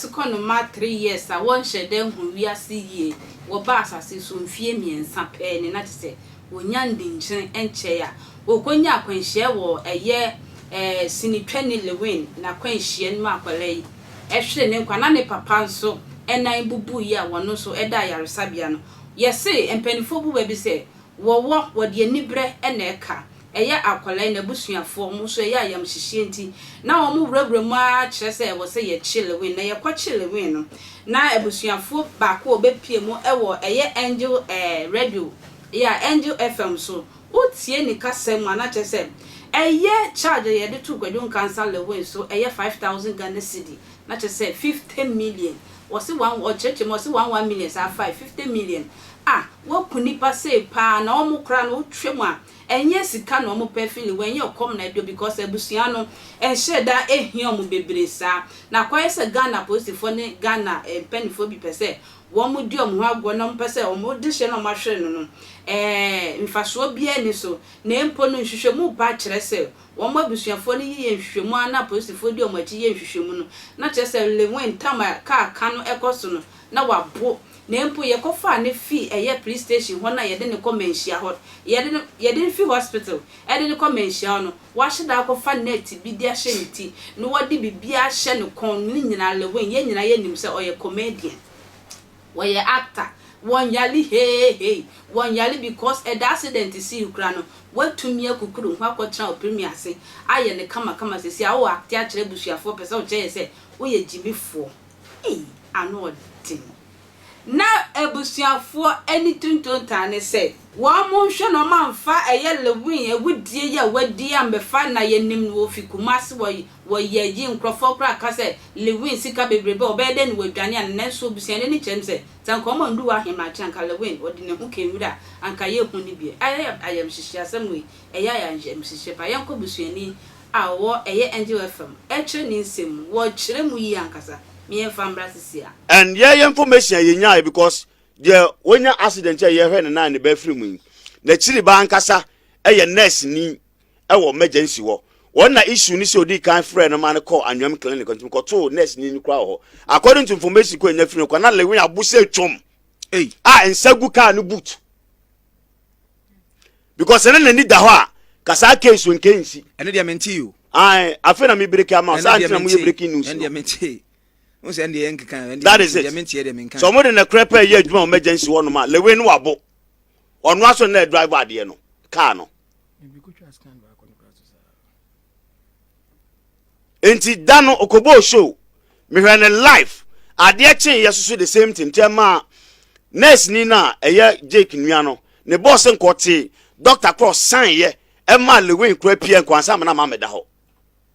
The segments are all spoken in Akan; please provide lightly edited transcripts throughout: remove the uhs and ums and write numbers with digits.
Asukɔnoma 3 years a wɔnhyɛ da nhu wiase yie, wɔbaa asase so mfeɛ 3 pɛɛ ne na kyerɛ sɛ wɔnya ndinkyene nkyɛe a wɔkɔnya akwanhyia wɔ ɛyɛ sinitwani Lewin n'akwanhyia no mu. Akwadaa yi ɛhwere ne nkwa na ne papa nso ɛnan bubu yi a wɔn nso ɛda ayaresabea no, yɛse mpanimfoɔ bu baabi sɛ wɔwɔ wɔde aniberɛ ɛna ɛka ɛyɛ akwadaa yi n'abusuafoɔ wɔn nso ɛyɛ ayamhyehyeɛ, nti na wɔn wurawura mu ara kyerɛ sɛ ɛwɔ sɛ yɛkye Lewin. Na yɛkɔkye Lewin no na abusuafoɔ baako a ɔbɛpie mu ɛwɔ ɛyɛ Angel Radio yɛ Angel FM so, wotie ne kasa mu a, na kyerɛ sɛ ɛyɛ charge a yɛde to Kwadwo Nkansa Lewin so ɛyɛ 5,000 Ghana cedi, na kyerɛ sɛ 50 million. Wɔsi one, ɔkyerɛkyerɛ mu, wɔsi 1 1 million saa 5 50 million a wɔku nipa sei paa na wɔn kora no wotwa mu a, ɛnyɛ sika na wɔn pɛ fili wɔn, ɛnyɛ ɔkɔm na ɛdo, because abusua no ɛnhyɛ da ehia wɔn bebree saa. Na akɔyɛ sɛ Ghana polisifoɔ ne Ghana mpanimfoɔ bi pɛ sɛ wɔn di wɔn ho agorɔ na wɔn pɛ sɛ wɔn de hyɛ na wɔn ahwere no mfasoɔ biara ni so. Na mpo no, nhwehwɛmu pa kyerɛ sɛ wɔn abusuafoɔ no yiyɛ nhwehwɛmu a na apolisifoɔ di wɔn akyi yɛ nhwehwɛmu no, na kyerɛ sɛ Lewin tam a kaa ka no ɛkɔ so no na wabo. Na mpo yɛkɔfaa ne fi ɛyɛ police station hɔ na yɛde ne kɔ Manhyia hɔ, yɛde ne fi hospital ɛde ne kɔ Manhyia hɔ no, wahyɛ da akɔfa net bi de ahyɛ ne ti na wɔde biribi ahyɛ ne kɔn ne nyinaa. Lewin, yɛn nyinaa yɛnim sɛ ɔyɛ comedian, wɔyɛ actor, wɔn yale heehei, wɔn yale, because ɛda accident si kura no, watumi akukuru ho akɔtena opirimi ase ayɛ ne kamakama. Sisi a wɔwɔ ate akyerɛ abusuafoɔ pɛ sɛ ɔkyerɛ yɛ sɛ woyɛ gyimifoɔ. Ei, ano ɔden na abusuafoɔ ani tuntuntan ne sɛ wɔn mo nhwɛ na wɔn amfa ɛyɛ Lewin awudie yi a wadi ambɛfa. Na yɛnim no, wɔfi Kumase, wɔ wɔyɛ yi nkurɔfoɔ koraa ka sɛ Lewin sika bebrebe a ɔbɛyɛ dɛ ne wɔadwane a. Nanso abusuani no kyerɛ m sɛ nka ɔma ndu wɔ ahemakye, anka Lewin ɔde ne ho kɛnwura, anka yɛhu no bi. Ɛyɛ ayamhyehye asɛm wei, ɛyɛ ayamhyehye pa. Yɛnkɔ busuani a ɔwɔ ɛyɛ Angel FM ɛkyerɛ ne nsɛm mu, wɔkyerɛ mu yie ankasa. Mmiɛnfa mbra sisi a. And yɛyɛ information a yɛnyaeɛ, because deɛ wɔnya accident a yɛhwɛ ne nan ne bɛfiri mu yi, n'akyiri ba ankasa ɛyɛ nurse ni ɛwɔ emergency hɔ. Wɔn na issue ni sɛ odi kan frɛ no ma no kɔ Anwam Clinic, nti kɔtoo nurse ni no kora wɔ hɔ. According to information kɔ enya firi no kɔ na Lewin abo sɛ twom Ei. a nsa gu car no boot, because ɛne n'ani da hɔ a kasa case nke nsi. Ɛno deɛ mente yi o. Ayi, afei na mi break ama Ɛno saa deɛ ntina mo mente. yɛ breaking news Ɛno no. deɛ mente n sɛ ɛno deɛ yɛnkeka ɛno deɛ. That is it. Deɛ mente yɛ deɛ menka. Sɛ ɔmo de ne korɛ pɛ yɛ adwuma wɔ emergency hɔ nom a, Lewin no wabo, ɔno aso na drive adeɛ no, car no. Nti da no okɔbɔɔ show, mehwɛ ne live, adeɛ kyee yɛ soso the same thing. Nti ɛmaa nurse ni no a ɛyɛ Jake nua no ne boss nkɔtee doctor korɔ sign yɛ ɛmaa Lewin kora pie nkwansa ama na ma mɛda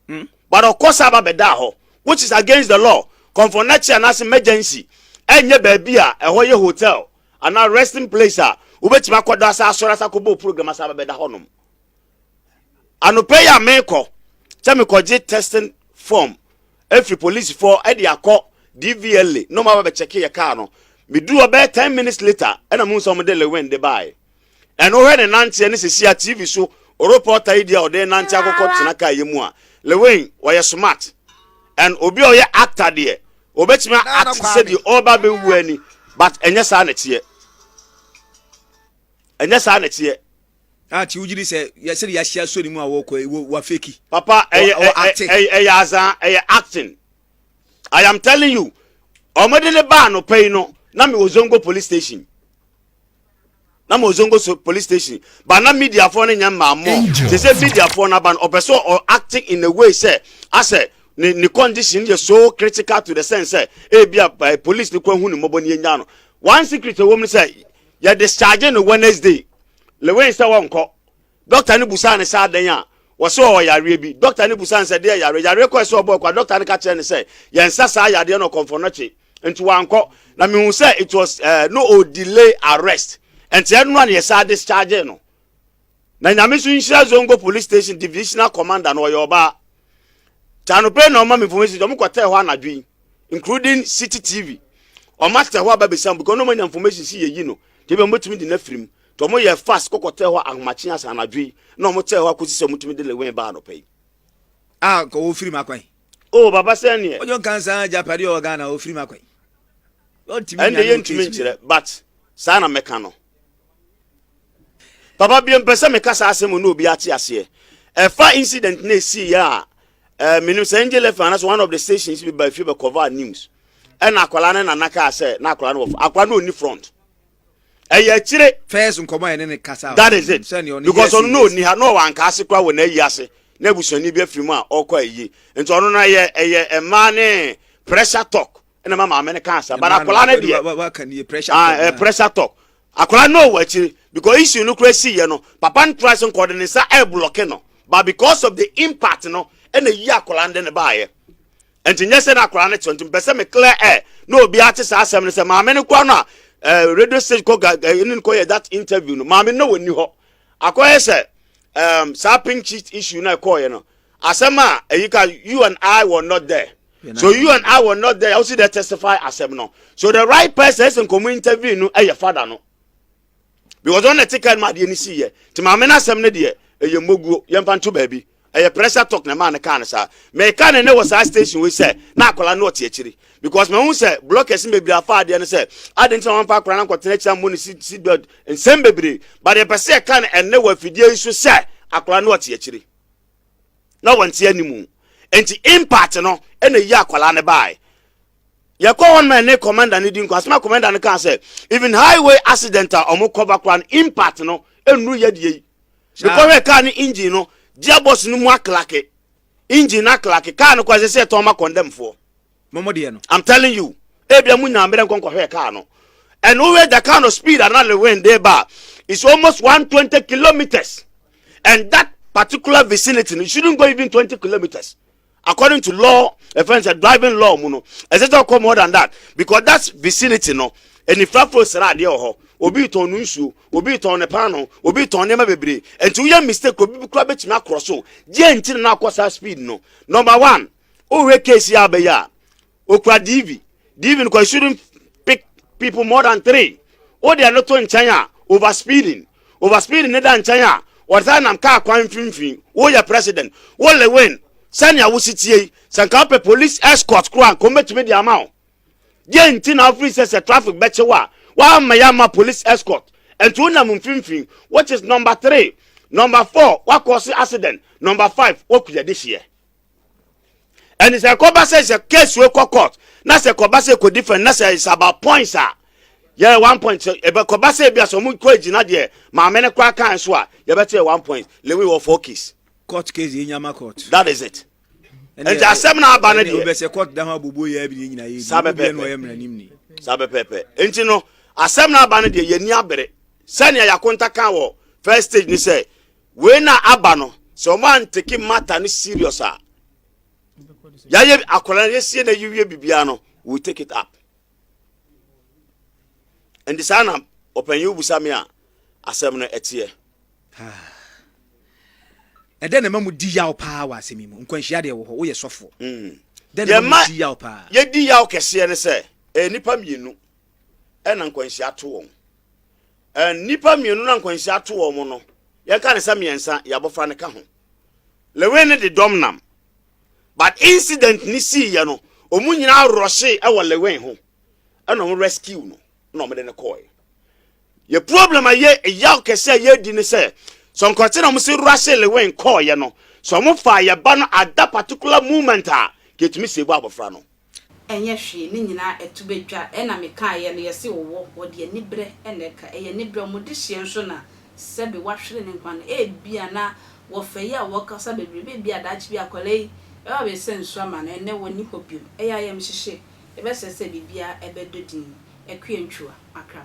hɔ. But ɔkɔ sa aba bɛda hɔ, which is against the law. Kɔmfɔ n'akyi anaasɛ emergency ɛnyɛ baabi a ɛhɔ yɛ hotel anaa resting place a wobɛtumi akɔda asa asɔre asa akɔbɔ program asa aba bɛda hɔnom. Anɔpɛ yi a mekɔ sɛ mekɔgye testing form efiri polisifoɔ ɛde akɔ DVLA na ɔmo aba bɛkyɛke yɛ kaa no, meduru hɔ bɛyɛ 10 minutes later ɛna mo nsa ɔmo de Lewin de baeɛ. Ɛno hwɛ ne nanteɛ ne sisi a TV so reporter yi deɛ ɔde nante akɔkɔ tena kaa yi mu a, Lewin wɔyɛ smart, and obi a ɔyɛ actor deɛ obetumi Nana act sɛ Kwame. deɛ ɔreba abɛwu ani, but ɛnyɛ saa na ɛteɛ, ɛnyɛ saa na ɛteɛ. A ti wogye di sɛ yɛ sɛde yɛahyia so ne mu a wɔkɔ yi wafeki? Papa, ɛyɛ Ɔ acting. Ɛyɛ azan, ɛyɛ acting. I am telling you, ɔmo de ne baa anɔpa yi no, na mi wɔ Zongo police station, na mi wɔ Zongo police station, but na mediafoɔ no nyɛ mmaa mɔ te sɛ mediafoɔ no aba no. Ɔpɛ sɛ ɔ acting in a way sɛ asɛ ne condition yɛ so critical to the sense sɛ ebi a police ne kɔ hu ne mmɔbɔ ne yɛnya no. One secret ɛwɔ mu ne sɛ yɛ discharge no Wednesday. Lewin sɛ wɔnkɔ, doctor no busaa ne sɛ adan a wɔsɛ ɔwɔ yareɛ bi. Doctor no busaa ne sɛ deɛ yareɛ kɔɛ sɛ ɔbɔ ɛkɔ a, doctor no ka kyerɛ ne sɛ yɛnsa saa yareɛ no ɔkɔmfɔ no kye, nti wankɔ. Na mehu sɛ it was no o delay arrest, nti ɛno a ne yɛsa discharge no. Na Nyame nso nhyira Zongo police station divisional commander no, ɔyɛ ɔbaa. Kyanopɛ na ɔma me information sɛ ɔmo kɔtɛɛ hɔ anadwo yi, including City TV, ɔmo atɛ hɔ aba bɛsiam because ɔmo anya information si yɛyi no nti ebi ɔmo bɛtumi de n'afiri mu, nti ɔmo yɛ fast kɔkɔtɛɛ hɔ ahomakye asa anadwo yi na ɔmo tɛɛ hɔ akɔsi sɛ ɔmo tumi de Lewin baa anɔpɛ yi. A nka wɔfiri mu akwan. Oh papa sɛ neɛ. Kojo Nkansah agyapadeɛ ɔwɔ Ghana ɔfiri mu akwan. Ɔntumi Ɛnde nnwane wɔ yɛntumi case wei. nkyerɛ but saa na mɛka no. Papa bio mpɛ sɛ meka saa asɛm na obi ate aseɛ. Ɛfa incident na ɛsii yɛ a eh, menim sɛ Angel FM anaasɛ one of the stations bi ba fie bɛ cover news. Ɛna akwadaa ne nana kaa sɛ na akwadaa no wɔ akwadaa no ɔnni front. Ɛyɛ akyire. First nkɔmɔ a yɛne ne kasa. That is it. Because ɔno na ɔnni ha na ɔwɔ anka ase koraa wɔ n'ayi ase na abusuani bi afiri mu a ɔkɔ ayie. Nti ɔno no ɛyɛ ɛyɛ mmaa ne pressure talk ɛna ma maame no kaa saa. But akwadaa no deɛ pressure ah, talk. Eh, pressure talk. Akwadaa no wɔ akyire because issue no koraa si yɛ no papa no try sɛ nkɔde ne nsa ɛblɔke no but because of the impact no ɛna yi akwadaa no de ne baayɛ. Nti nyɛ sɛ na akwadaa no te nti mpɛ sɛ me clear air na obiara te saa asɛm no sɛ maame no koraa no a eh, radio station kɔ ga eh, ne kɔ yɛ that interview no maame no wɔ ni hɔ akɔyɛ sɛ um, saa pink sheet issue na ɛkɔɔyɛ no asɛm a ɛyi ka you and I were not there so you and I were not there I there testify asɛm no so the right person ɛsɛ nkɔmɔ interview no ɛyɛ father no because ɔno na ɛte kaa no mu adeɛ no siiɛ nti maame no asɛm no deɛ ɛyɛ mmoguo yɛmfa nto baabi ɛyɛ pressure talk na ɛmaa no kaa no saa meka ne ne wɔ saa station wei sɛ na akwadaa no ɔte akyiri because mahu sɛ blockers no bebree afa adeɛ no sɛ ade nti na wɔmfa akwadaa no nkɔtena akyiri ammɔ ne seat belt nsɛm bebree but yɛpɛ sɛ yɛka no ɛnnɛ wɔ afidie yi so sɛ akwadaa no ɔte akyiri na wɔnte animu nti impact no ɛna yi akwadaa no baeɛ Yɛkɔ hɔ no ma ɛne commander no di nkɔ asɛm a commander no kaa sɛ even highway accident a ɔmo cover koraa no impact no nnuru yɛ deɛ yi mekɔhwɛ kaa no engine no gearbox no mu aklake engine no aklake kaa no kɔ ɛsɛ sɛ yɛtɔn ma condemn foɔ Momo deɛ no. I'm telling you ebia mu nya mmerɛ nkɔ nkɔhwɛ kaa no and wohwɛ the kind of speed a na Lewin de ba it's almost 120 kilometers and that particular vicinity no you shouldn't go even 20 kilometers According to law, ɛfɛn sɛ driving law mu no, ɛsɛ sɛ ɔkɔ more than that because that vicinity no, anifrafo sra adeɛ wɔ hɔ. Obi retɔn no nsuo, obi retɔn ne paano, obi retɔn nneɛma bebree. Nti woyɛ mistake, obi bi koraa bɛtumi akorɔ so. Deɛ nti na na akɔ saa speed no. Number one, wohwɛ case yi a abɛyɛ a, Okura DV. DV no kɔ shouldn't pick people more than three. Wo deɛ no to nkyɛn a over speeding. Over speeding ne da nkyɛn a wɔsan nam kaa kwan mfimfini. Woyɛ president. Wo Lewin sɛnea wosi tie yi sɛ nka wopɛ police escort koraa nka wɔbɛtumi de ama wo. Deɛ nti na wofiri sɛ sɛ traffic bɛkye wo a woamma yɛ ama police escort. Nti wonam mfimfini which is number three. Number four wakɔse accident. Number five woakuya dehyeɛ. ɛne sɛ ɛkɔba sɛ sɛ case wei kɔ court na sɛ kɔba sɛ kɔ different na sɛ it's about points a yɛ one point sɛ ɛbɛkɔba sɛ ebi a sɛ ɔmo kɔ egyina deɛ maame no koraa kan so a yɛbɛte yɛ one point lewi wɔ four case. Court case yɛ nyama court. That is it. Nti asɛm na aba no deɛ. Obɛsɛ court da ho abobo yɛ bi ne nyina yɛ. Saa pɛpɛɛpɛ. Saa pɛpɛɛpɛ. Nti no asɛm na aba no deɛ yɛni abere sɛnea yɛakonta kan wɔ first stage ni sɛ Wei na aba no sɛ ɔmo anteke matter no serious a yɛayɛ akwadaa no yɛsie na yɛwie biribiara no we take it up nti saa na ɔpanyin wobusa me a asɛm no ɛteɛ. Ɛdɛn na ɛma mo di yaw paa wɔ asɛm yi mu? Nkwanhyia deɛ wɔ hɔ, woyɛ sɔfoɔ. Mm. Dɛn na ɛma mo di yaw paa? Yɛdi yaw kɛseɛ ne sɛ ɛyɛ nnipa mmienu ɛna nkwanhyia to wɔn. Nnipa mmienu na nkwanhyia ato wɔn no, yɛnka ne sɛ mmiɛnsa, yɛ abɔfra no ka ho. Lewin no de dɔm nam. But incident ne siiɛ no, wɔn nyinaa rɔhye wɔ Lewin ho. Ɛna wɔn rescue no, na wɔn de no kɔɔe. Yɛ problem a yɛ yaw kɛse a yɛdi ne sɛ, sɛ nkɔte na wɔn si rɔhye Lewin kɔɔeɛ no, sɛ wɔn faa yɛ ba no at that particular moment a, kɛtumi save abɔfra no. Ɛnyɛ hwee, ne nyinaa ɛto bɛtwa. Ɛna mekaeɛ no, yɛse ɔwɔ, wɔde aniberɛ na ɛka. Ɛyɛ aniberɛ, wɔn dehyeɛ nso na sɛbe wahwere ne nkwa no. Ebia na wɔfa yi a wɔkasa bebrebe, ebia daakye bi akwadaa yi bɛba abɛsa nsuo ama no, ɛnnɛ wɔnni hɔ bio. Ɛyɛ ayamhyehye, yɛbɛsrɛ sɛ biribiara ɛbɛdɔ din. Akua Ntwuwa, Accra.